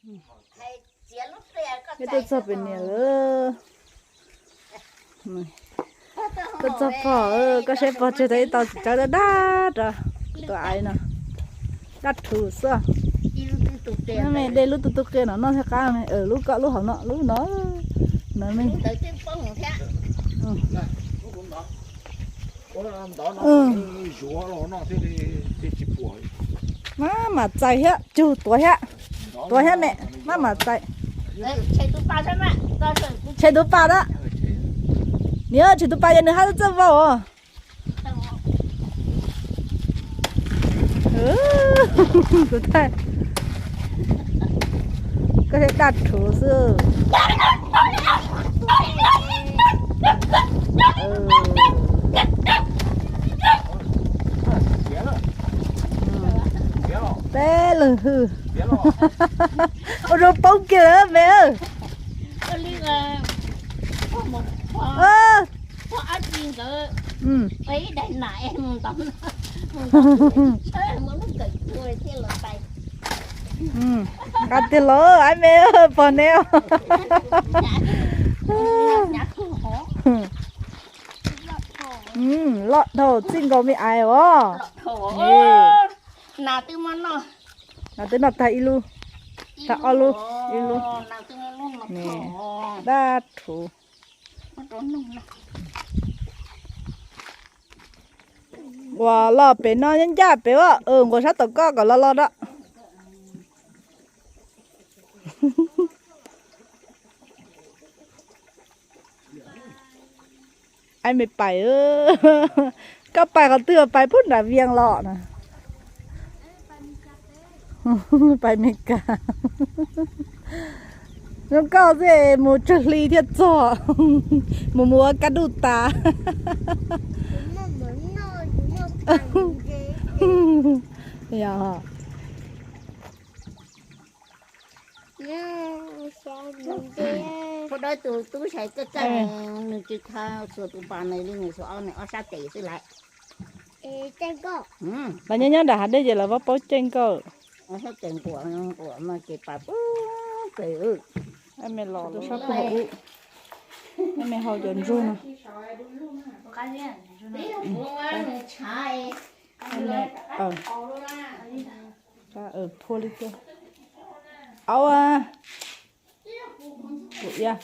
Peb tuaj txog pem niam lawm. Tuaj txog pog, koj saib pog tseg tau ib tau txiv tsawb dab dab rau tus aiv no. Dab rhuv xwb. Me de lub tu tu qe no noj thiaj qab me, lub koj lub hauv no lub no. No me. Maj mam txais thiab, cug tuav thiab. Tuav thiab me, maj mam txais. Tshem tus pas da. Niam, tshem tus pas yog nws hab txawj vau os. Kuv thaij, koj thiaj daj rhuv xwb. Peb leeg hwj. Ua rau poob kiag lawm me. Nqa tiag los, ab me, pog neb. Loj dhau, txij nkaus me ais os. Nas twb noj tag ib lub, tag ob lub, ib lub. Dab rhuv. Uas los pem no ncaj pem, nquas sab tom koj kom los los da. Aib me pais, koj pais qhov twg, pais pub nram Vias los na? Pais Meskas. Zoo nkauj xwb, mus tsawg hli thiaj txog. Mus mus ua kaj duj tas. Yog. Tus dawb tus tub sai kaj kaj, nws tsis tau xuas tus pas nws li, nws xuas ob, nws ob sab tes xwb lawm. Los nyob nyob nram hav dej ces lawv paub paub caij nkoj. Ob sab tes nquas nquas mas ces pas pub pem. Ab me los rau sab pem hauv ub, ab me hau cov ntsuag no. Phua li tiag. Aub, kuv iab.